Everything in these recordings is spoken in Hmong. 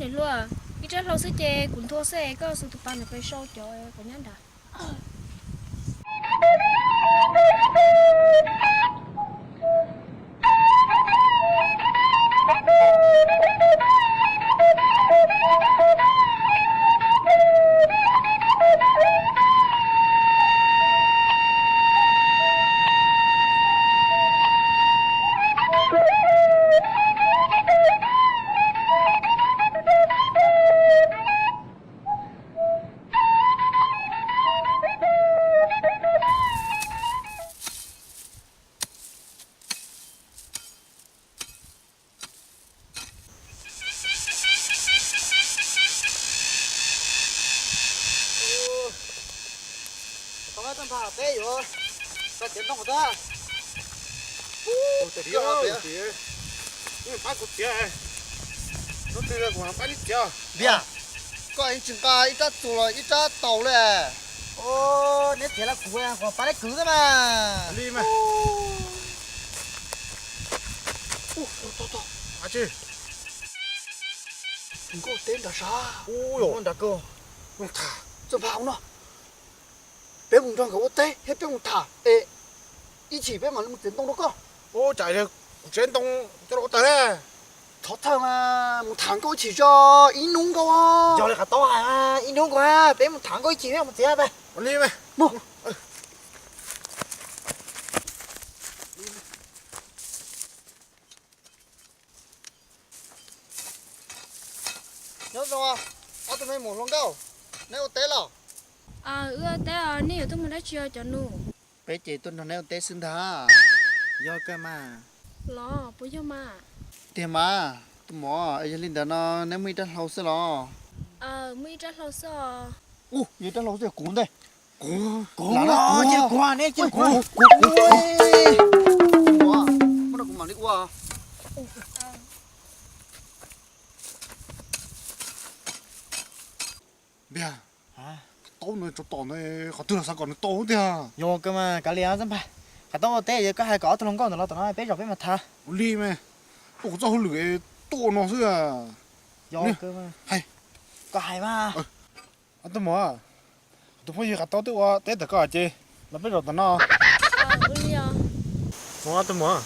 Niam hluas, ib rab hlau xwb ces kuv nthua xwb, koj xuas tus pas ntawd pes sau cov kom nyab nrad. Tau tag npag peb yuav tau txiav ntoo tag. Ub, tiag tiag, pab kuv txiav, hnub twg kuv pab neb txiav. Npias, koj tsis nqa ib rab txuas los ib rab taus li. Neb txiav los kuv pab neb kwv xwb mas. Li mas. Nkauj teb nrad sab. Ub, nrad kawg. Mus tham txog npag no. Peb mus nrog nkawd ua teb thiab peb mus tham es ib chim peb mam li mus txiav ntoo rau koj. Ub, tsam kuv txiav ntoo coj los ua tawg na. Thov thawj mas mus tham nkauj ib chim tso, ib hnub nkaus. Yog li qhov tau hais, ib hnub nkaus, peb mus tham nkauj ib chim peb mus txiav peb. Ua li mas. Mus. Nyob zoo, ob tug me mus hluas nkauj, neb ua teb los? Wb ua teb os, nej yuav tuaj mus dab tsi os cov nus? Peb ces tuaj nrog neb ua teb xwb ntag. Yog kawg mas. Los puas yog mas? Tiag mas, tus muam, es yog li ntawd no neb muaj ib rab hlau xwb los? Muaj ib rab hlau xwb os. Ub, yog ib rab hlau xwb kuv ntej. Kuv, kuv, kuv, neb cia kuv, kuv, kuv, kuv. Muab rau kuv mam li ua. Npias, taub no tso tom ntawd qhov twg los xav kom nws tau tiag. Yog kawg mas, kav liam xwb npag. Qhov tau ua teb, koj hais kom ob tug hluas nkauj ntawd los tom no peb zaum peb mam tham. Ua li mas, ua kuv txoj hauj lwm tuaj ua no xwb. Yog kawg mas. Hais, koj hais mas. Ob tug muam, tus phooj ywg qhov tau twb ua teb tawm koj ces los peb zaum tom no. Mus ob tug muam.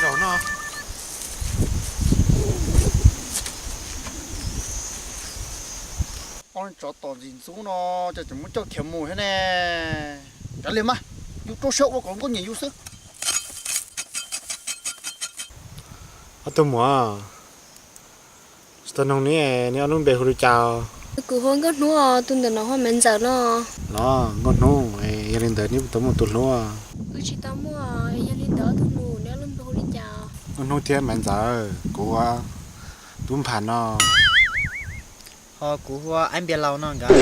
Zaum no. Ob tsov tom ntxim ntxub no, ces tseem muab coj khiav mus thiab ne. Kav liam mas, yus rau siab ua kom nkauj nyiam yus xwb. Ob tug muam, tsis tau noog neb, neb ob lub npe hu li cas? Kuv hu Nkauj Hnub os, tus ntawm no hu Maiv Ntxawm no. Los Nkauj Hnub, yog li ntawd neb puas tau muaj tus hlub? Wb tsis tau muaj, yog li ntawd ob tug nus neb ob lub npe hu li cas? Nkauj Hnub thiab Maiv Ntxawm, kuv hu Tub Npham no. Ho kuv hu Aib Npias Laus no nkawd. Los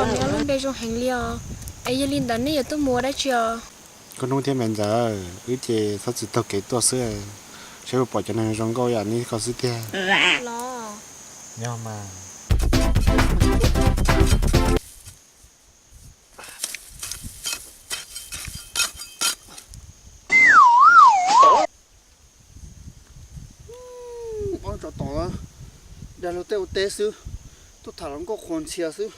neb ob lub npe zoo heev li os. Es yog li ntawd neb yuav tuaj mus ua dab tsi os? Nkauj Hnub thiab Maiv Ntxawm, wb ces txhob txwm taug kev tuaj xwb, saib puas pom cov neeg zoo nkauj yam neb ko xwb tiag. Los, yog mas. Ob tsov tom dag luag tej ua teb xwb, tuaj tham hluas nkauj qhuas ntxhias xwb.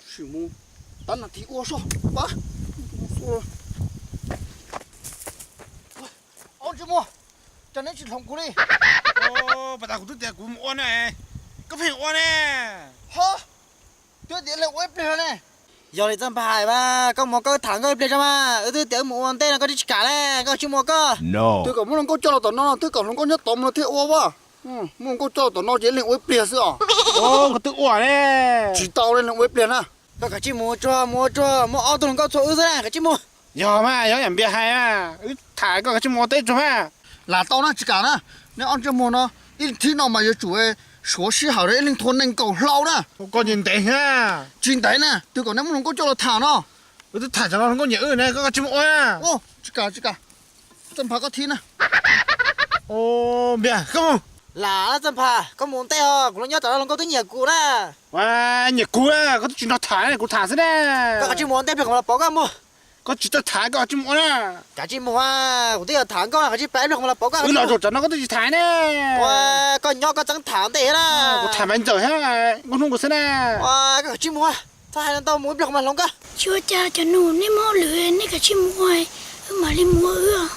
Sim mus tab nas this ua soj pab. Ob ntsej muag, cas neb tsis hloov kuv li? Pas tas kuv twb tias kuv mus ua ne, koj pheej ua ne. Ho, twb tias leej ua ib pliag ne. Yog li Txawj Nphas hais mas, koj mus koj tham nkauj ib pliag tso mas, wb twb tias wb mus ua ntej no koj twb tsis kam ne, koj tsis mus koj. Twb kom muab hluas nkauj coj los tom no, twb kom hluas nkauj nyob tod mus no thiaj ua as. Muab hluas nkauj coj los tom no ces leej ua ib pliag xwb os. Koj twb ua ne. Tsis tau li, leej ua ib pliag na. Koj kav tsij mus tsuag mus ua tsuag, muaj ob tug hluas nkauj txhua wb xwb na, kav tsij mus. Yog mas, yog yam Npias hais mas, wb tham koj kav tsij mus ua teb tsuag mas. Lam tau na, tsis kam na. Neb ob ntsej muag no, ib thib no mas yuav tsum suav sij hawm rau ib leeg thua nees nkaum hlau na. Koj nyiam ntev na. Tsis ntev na, twb kom neb muab hluas nkauj coj los tham no. Wb twb tham cov no hluas nkauj nyiam wb ne, koj kav tsij mus ua na. Tsis kam, tsis kam. Txawj Nphas koj thib na. Npias, koj mus. Lam Txawj Nphas, koj mus ua ntej os, kuv los nyob tom no hluas nkauj twb nyiam kuv na. Nyiam kuv na, koj twb tsis nrog tham, kuv tham xwb ne. Koj kav tsij mus ua ntej pliag kuv mam los pauv koj mus. Koj tsis txawj tham koj kav tsij mus ua na. Kav tsij mus, kuv twb yuav tham nkauj no, kav tsij pab ib pliag kuv mam los pauv koj. Wb los zaum tsam no koj twb tsis tham ne. Koj nyob koj txeeb tham ntej na. Kuv tham Maiv Ntxawm thiab Nkauj Hnub nkawd xwb na. Koj kav tsij mus, txhob hais ntau, mus ib pliag kuv mam hloov koj. Tsis ua cas cov nus, nej muaj hauj lwm nej kav tsij mus ua, wb mam li mus ua wb.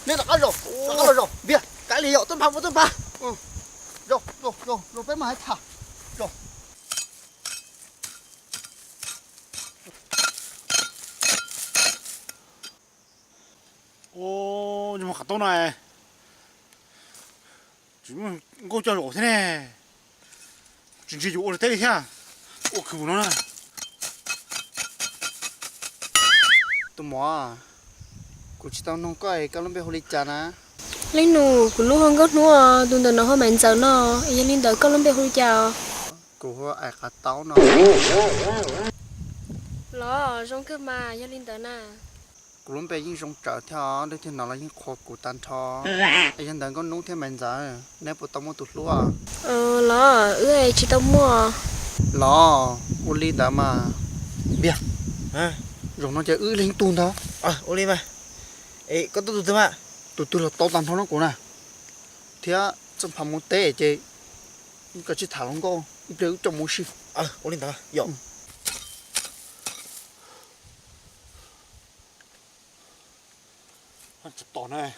Neb rov qab zaum, rov qab los zaum, Npias, kav liam yom, Txawj Nphas mus, Txawj Nphas. Zaum, zaum, zaum, peb mam hais tham. Zaum. Ua, ntsej muag Qav Taub no, tsis muaj nkauj coj zaum thiab ne. Tsis ntsia yus ua teb li thiab, ua khwv mus no na. Tus muam, kuv tsis tau nug koj es koj lub npe hu li cas na? Leej nus, kuv lub hu Nkauj Hnub, tus ntawm no hu Maiv Ntxawm no, yog li ntawd koj lub npe hu li cas? Kuv hu Ais Qav Taub no. Los zoo kawg mas, yog li ntawd na. Kuv lub npe yeej zoo tsawv thiab, leej twg hnov los yeej qhuas kuv tag nrho. Es yog ntawd Nkauj Hnub thiab Maiv Ntxawm, neb puas tau muaj tus hlub? Los wb tsis tau muaj. Los ua li ntawd mas, Npias, zaum no ces wb leeg tug ntag. Ua li mas, koj tuaj tus twg mas? Tus twg los tau tag nrho no kuv na. Thiab Txawj Nphas mus teb ces koj tsij tham hluas nkauj ib pliag wb coj mus ua si. Ua li ntawd yom. Tsov tom na,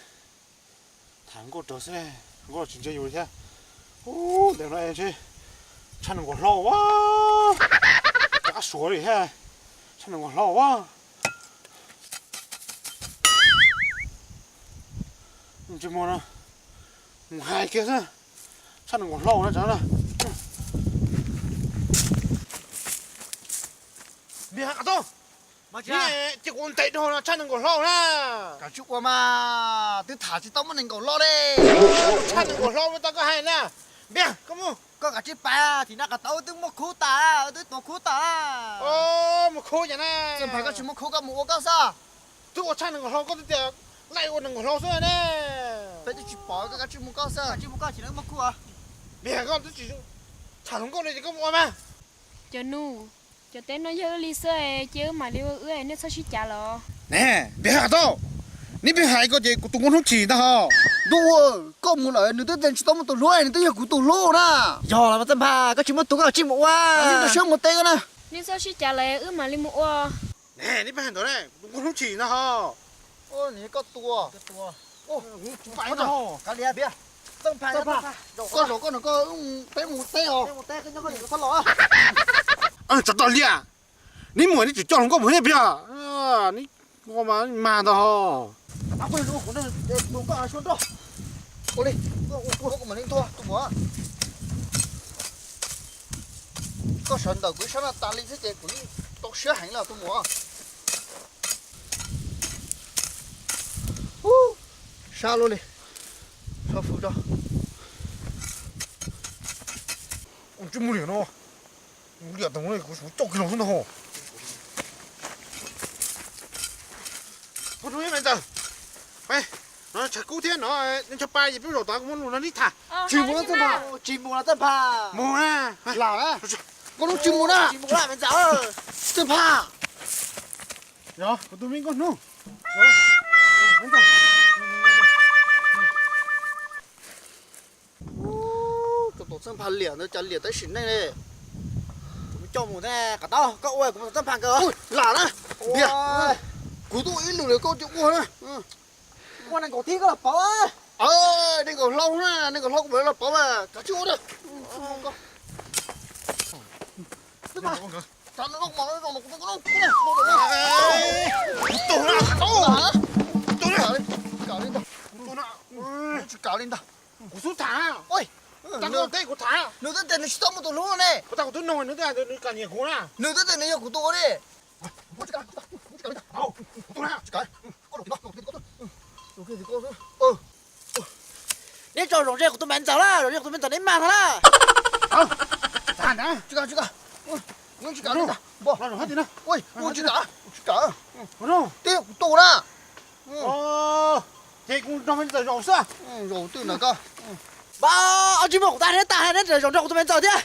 tham nkauj raws xwb, nkauj tsis ntsia yus li thiab. Ub, ntawm no ntshe tshaj nees nkaum hlau a, rov qab suav li thiab, tshaj nees nkaum hlau a. Ntsej muag no mus hais kiag xwb, tshaj nees nkaum hlau na tsav na. Npias, Qav Taub, cia kuv ntes dhau no tshaj nees nkaum hlau na. Kav tsij ua mas, twb tham tsis tau muaj nees nkaum hlau li. Tshaj nees nkaum hlau tau koj hais na. Npias, koj mus. Koj kav tsij pab, thim no Qav Taub twb muaj khub tas, twb tuav khub tas. Muaj khub ces na. Txawj Nphas koj tsis muaj khub koj mus ua koj xwb. Twb ua tshaj nees nkaum hlau koj twb tias laij ua nees nkaum hlau xwb ne. Peb twb tsis pom, koj kav tsij mus koj xwb. Kav tsij mus koj, tsis muaj khub. Npias, koj twb tsis tham hluas nkauj li ces koj mus ua mas. Cov nus, cov teb no yog wb li xwb, cia wb mam li ua wb, nej txhob sib cav los. Ne, Npias, Qav Taub, neb pheej hais ko ces kuv tus Nkauj Hnub chim ntag ho. Ntuj, koj mus lawm nws twb tias tsis tau muaj tus hlub, nws twb yog kuv tus hlub na. Yog los mas Txawj Nphas, koj tsis muaj tus koj kav tsij mus ua. Siab mus teb koj na. Nej txhob sib cav lawm, wb mam li mus ua. Ne, neb pheej hais ntawd ne, kuv tus Nkauj Hnub chim ntag ho. Nws koj tua. Kav liam, Npias. Txawj Nphas, koj zaum koj no, koj, peb mus teb os. Tsov tom liaj, neb mus neb tseem coj hluas nkauj mus thiab Npias. Neb mas mas ntag ho. Koj sawv ntawm kuv ib sab no tas li xwb ces kuv yeej tau siab heev lawm tus muam. Sab luaj li. Txhob fwv tso. Ua tsis muaj li no. Ua li tau kuv suav coj kiag los xwb ntag ho. Ua rau ib me ntawd. No tshav kub thiab no, ncho pa ces peb zaum tod kuv muab lus no neb tham. Tsis mus na Txawj Nphas. Tsis mus na Txawj Nphas. Mus na. Lam na. Nkauj Hnub tsis mus na. Tsis mus na me ntxawm. Txawj Nphas. Yog kuv tus me Nkauj Hnub. Tus tub Txawj Nphas liam ntawd cas liam tab sis neej li. Kuv coj mus thiab, kom tau koj ua kuv mus tom Txawj Nphas nkawd. Lam na, kuv tuaj ib lwm lawm koj tsis ua na. Ua nees nkaum thib koj los pauv. Nees nkaum hlau na, nees nkaum hlau kuv mam los pauv mas kav tsij ua na. Tsis kav li ntag. Kuv xub tham. Nws twb tias nws tsis tau muaj tus hlub ne. Nws twb tias nws kam nyiam kuv na. Nws twb tias nws yog kuv tus ua li. Neb tso zaum ze kuv tus me ntxawm na, zaum ze kuv tus me ntxawm neb mag no na. Tsis kam, tsis kam. Tsis kam. Tsis kam. Twb yog kuv tus na. Ces kuv nrog me ntxawm zaum xwb. Zaum twg na koj? Npab, ob tsis muaj kuv tag neb tag neb zaum nrog kuv tus me ntxawm thiab.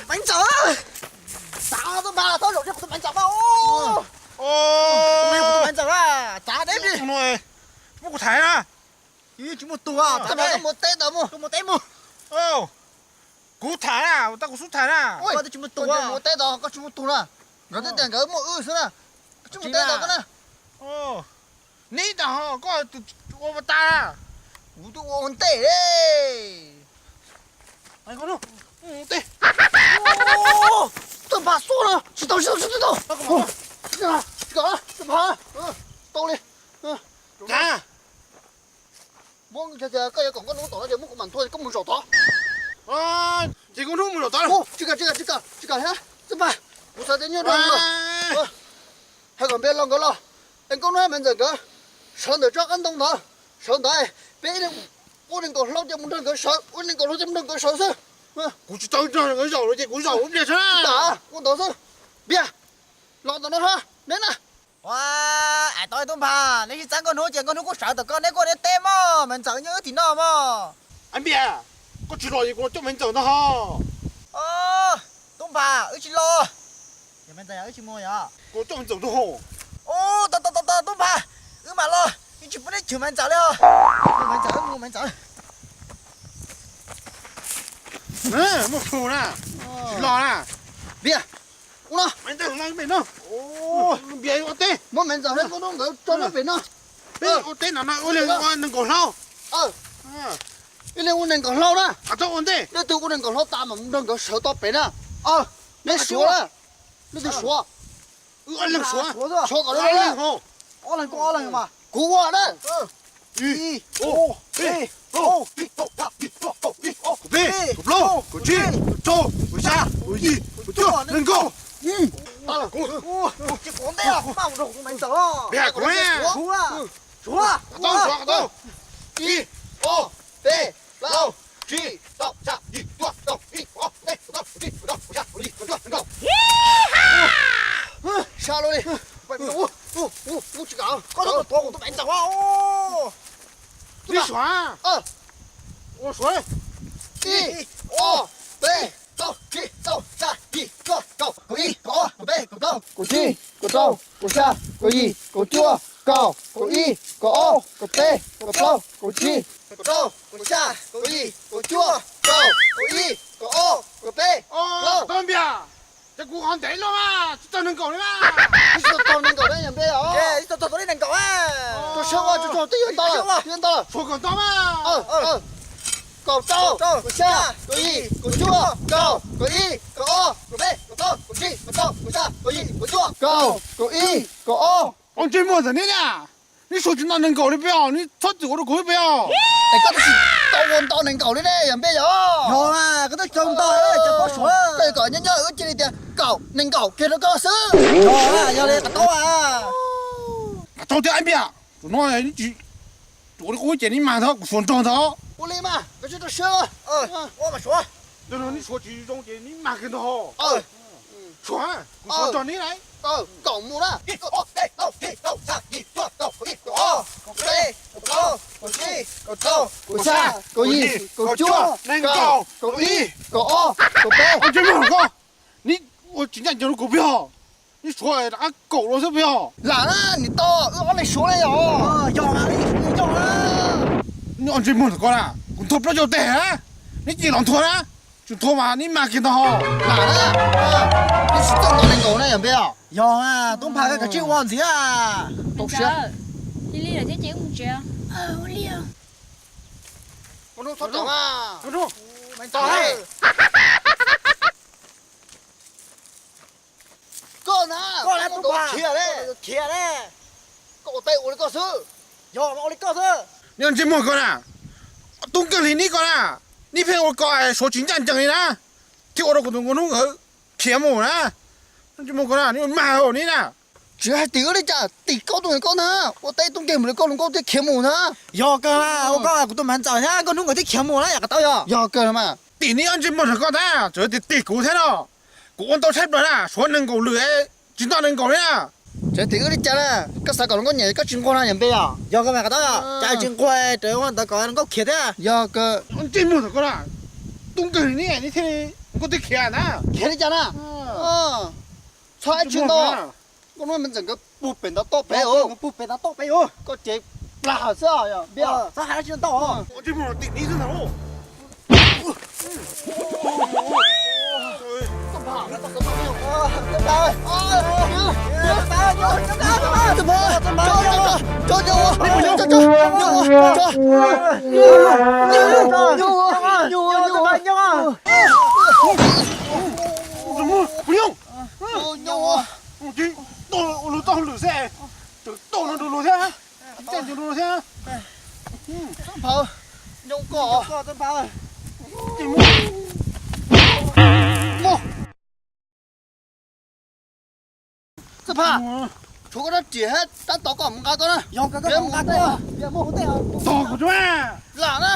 Me ntxawm, txav tub Nphas txhob zaum nrog kuv tus me ntxawm mas. Kuv tus me ntxawm na, txav neb li. Muab kuv thaiv na. Tsis muaj tus, txawm mus teb ntawd mus, mus teb mus. Kuv tham na, tau kuv xub tham na. Koj twb tsis muaj tus, mus teb ntawd koj tsis muaj tus na. Nkawd twb tias nkawd muaj wb xwb na. Koj tsis mus teb ntawd koj na. Neb tas ho koj ua tas na. Kuv twb ua ua ntej li. Txawj Nphas xub na, tsis tau, tsis tau, tsis tau. Txawj Nphas, tau li. Muab, koj yuav kom nkauj hnub tom no ces muab kuv mam nthua koj mus zaum tod. Ces nkauj hnub mus zaum tod. Tsis kam, tsis kam, tsis kam, tsis kam thiab. Txawj Nphas, kuv xav tias nyuaj rau hais kom npe los nkawd los, es nkauj hnub me ntxawm nkawd sawv ntawm tsob qab ntoo ntawd, sawv ntawd, peb ua nees nkaum hlau ces mus nrog nkawd sawv, ua nees nkaum hlau ces mus nrog nkawd sawv xwb. Kuv tsis tau nrog nkawd zaum ces kuv zaum ua pliag xwb. Ua ntawd xwb. Npias, los tom no ha, neb na. Ua, ais tau tub Nphas, neb sib txawv nkauj hnub ces nkauj hnub kuj sawv tom koj, neb kuj neb teb mog, me ntxawm nyob wb tim no mog. Ais Npias, koj tsis los ces kuv los coj me ntxawm ntag ho. Tub Nphas, wb tsis los. Yog me ntxawm yog wb tsis mus yog? Kuv coj me ntxawm ntag ho. Tau tau tau tau tub Nphas, wb mam los, wb tsis pub neb chwv me ntxawm li os. Me ntxawm, me ntxawm. Muaj hu na, tsis los na. Npias, ua no. Npias ua teb. Muab me ntxawm thiab nkauj hnub nkawd tso nyob pem no. Peb ua teb no no, ua nees nkaum hlau. Ib leeg ua nees nkaum hlau na. Leej twg ua nees nkaum hlau tas mas mus nrog nkawd sawv tau pem na. Neb suav na. Leej twg suav? Suav kom ob leeg, ob leeg mas. Kuv ua na. Ib, ob, peb, plaub, kaum tsib, kaum rau, kaum xya, kaum yim, kaum cuaj, nees nkaum. Tsis pom ntej, kuv maj mus nrog kuv tus me ntxawm. Suav, suav, tau, suav tau. Ib, ob, peb, plaub, tsib, rau, xya, yim, cuaj, kaum, ib, kaum ob, kaum peb, kaum plaub, kaum tsib, kaum rau, kaum xya, kaum yim, kaum cuaj, kaum. Sab luaj li. Tsis kam, koj tuav kuv tus me ntxawm. Ib, ob, peb, plaub, tsib, rau, xya, yim, cuaj, kaum, kaum ib, kaum ob, kaum peb, kaum plaub, kaum tsib, kaum rau, kaum xya, kaum yim, kaum cuaj, kaum, kaum ib, kaum ob, kaum peb, kaum plaub, kaum tsib, kaum rau, kaum xya, kaum yim, kaum cuaj, kaum, kaum ib, kaum ob, kaum peb, plaub. Tau Npias, ces kuv qhov ntev no mas tsis txog nees nkaum li mas. Tsis txog nees nkaum li yog npe os. Tsis txog tau li nees nkaum. Tso siab ua, tso tso, twb yuav ntau lawm, twb yuav ntau lawm. Suav kom ntau mas. Kaum rau, kaum xya, kaum yim, kaum cuaj, kaum, kaum ib, kaum ob, kaum peb, kaum plaub, kaum tsib, kaum rau, kaum xya, kaum yim, kaum cuaj, kaum, kaum ib, kaum ob. Ua ntsej muag ntawm neb na, neb suav tsis ntau nees nkaum li peb os, neb txhob txwm ua rau kuv peb os. Es koj twb tsis tau ua ntau nees nkaum li ne, yog npe yog? Yog, koj twb tsis tau ntau, cov pab suav. Koj kom nyob nyob wb cia li tias kaum nees nkaum kiag rau koj xwb. Yog, yog li, qhov tau. Qhov tau tiag Ais Npias, zaum no neb tsis ua li kuv ces neb mag ntag, kuv suav nrog ntag. Ua li mas, koj tsis tau siab. Ua mas suav. Zaum no neb suav tsis zoo ces neb mag kiag ntag. Suav, kuv suav nrog neb lawm. Kaum mus na. Ib, ob, peb, plaub, tsib, rau, xya, yim, cuaj, kaum, kaum ib, kaum ob, kaum peb, kaum plaub, kaum tsib, kaum rau, kaum xya, kaum yim, kaum cuaj, nees nkaum, kaum ib, kaum ob, kaum peb. Ua ntsej muag koj, neb ua tsis ncaj ncees rau kuv peb os. Neb suav rov qab kaum rau xwb peb os. Lam na, nim tau wb ob leeg suav li os. Yog mas, Neb ob ntsej muag ntawm ko na, kuv nthua plaub caug teg na, neb cia li los nthua na, tsis nthua mas neb mag kiag ntag hos. Lam na, neb tsis txawj ntov nees nkaum na yog npe os. Yog mas, tub nphas koj kav tsij ua ntxiv. Tau siab. Ua li os. Koj na, koj na, tub nphas khiav ne, khiav ne. Koj ua teb ua li koj xwb. Yog mas ua li koj xwb. Neb ob ntsej muag ko na, tub nkeeg li neb ko na, neb pheej ua kom Suav tsis ncaj ncees li na, thiaj ua rau kuv tus nkauj hnub nkawd khiav mus na. Ntsej muag ko na, neb ua mag neb na. Tsis hais tim wb li cas, tim koj tus nkauj na, ua teb tub nkeeg mus li koj tus nkauj thiaj khiav mus na. Yog kawg mas, ua koj kuv tus mas ntxawm thiab nkauj hnub nkawd thiaj khiav mus na, yam qhov tau yog. Yog kawg mas. Tim neb ob ntsej muag nrog koj ntag, txawm tias tim kuv thiab no, kuv ua ntau tshaib plawg na, Suav nees nkaum lwm tsis nto nees nkaum li na. Tsis hais tim wb li cas na, koj xav kom luag nkauj nyiam koj tsis nquag no yam npe os. Yog kawg mas qhov tau, cas tsis nquag, raws ua ntawd kom luag nkauj khiav thiab. Yog kawg. Ob ntsej muag ntawm ko na, tub nkeeg li neb, neb thiaj li nkauj thiaj khiav na. Khiav li cas na? Txhob ib tsis ntau. Nkauj hnub me ntxawm nkawd puag pem ntawd toj pem, puag pem ntawd toj pem. Koj ces plag hawm xwb os, npe os. Txhob hais dab tsi ntau os. Tim neb xwb ntag. Tau ua luag tau hauj lwm xwb, tseem tau no rau luag thiab, tseem tau rau luag thiab. Txawj nphav, nyob koj, txawj nphav. Txawj nphav, tshuav koj rab riam thiab rab tod koj mus nqa koj na. Yog koj mus nqa koj, tos kuv tso. Lam na.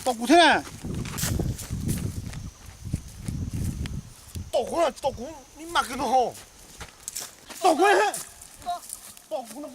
Tos kuv thiab na. Tos kuv, tos kuv, neb mag kiag no ho. Tos kuv, tos kuv no.